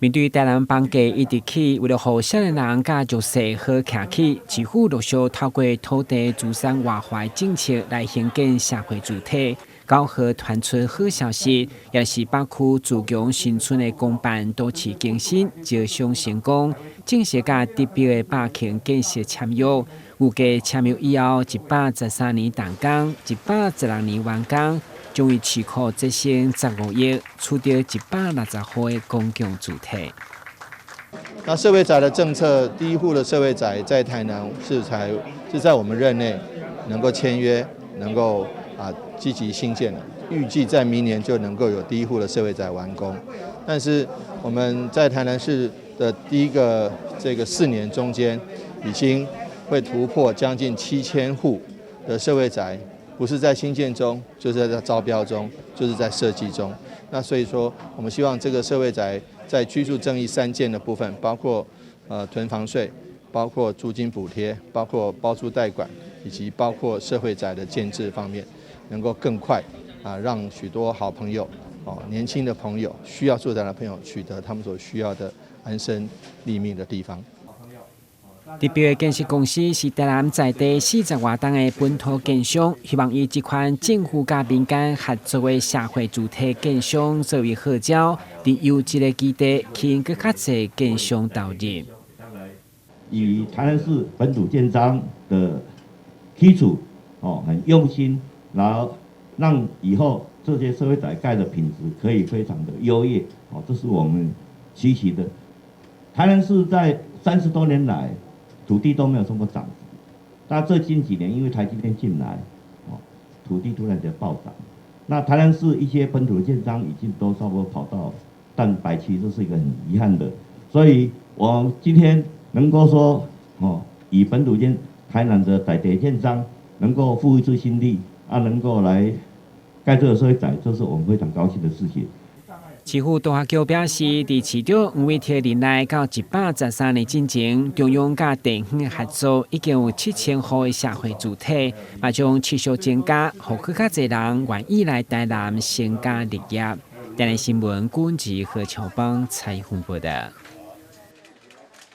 面對台南房價一直起，為了予少年人佮弱勢好徛起，市府陸續透過土地資產活化政策來興建社會住宅。9號傳出好消息，也是北區自強新村的公辦都市更新招商成功，正式佮得標的百慶建設簽約，預計簽約以後，113年動工，116年完工，將為市庫節省15億，取得160戶的公共住宅。那社會宅的政策，第一戶的社會宅在台南是才是在我們任內能夠簽約，能夠積極興建的，預計在明年就能夠有第一戶的社會宅完工。但是我們在台南市的第一個這個4年中間，已經會突破將近7000戶的社會宅。不是在興建中，就是在招標中，就是在設計中。那所以說，我們希望這個社會宅在居住正義三件的部分，包括囤房稅，包括租金補貼，包括包租代管，以及包括社會宅的建置方面，能夠更快啊，讓許多好朋友哦，年輕的朋友，需要住宅的朋友，取得他們所需要的安身立命的地方。得標的建設公司是台南在地40外棟的本土建商，希望以這款政府佮民間合作的社會住宅建商作為號召，佇優質的基地吸引閣較濟建商投入。以台南市本土建商的基礎，哦，很用心，然後讓以後這些社會宅蓋的品質可以非常的優越，哦，這是我們期許的。台南市在30多年來，土地都沒有什麼漲幅，但最近幾年因為台積電進來，哦，土地突然間暴漲。那台南市一些本土的建商已經都差不多跑到蛋白區，這是一個很遺憾的。所以我今天能夠說，哦，以本土建台南的在地建商能夠付一次心力，啊，能夠來蓋這個社會宅，這是我們非常高興的事情。市府杜學橋表示，佇市長黃偉哲任內到113年進前，中央佮地方合作已經有7000戶的社會住宅，嘛將持續增加，予閣較濟人願意來台南成家立業。台南新聞，郭文吉何喬邦採訪報道。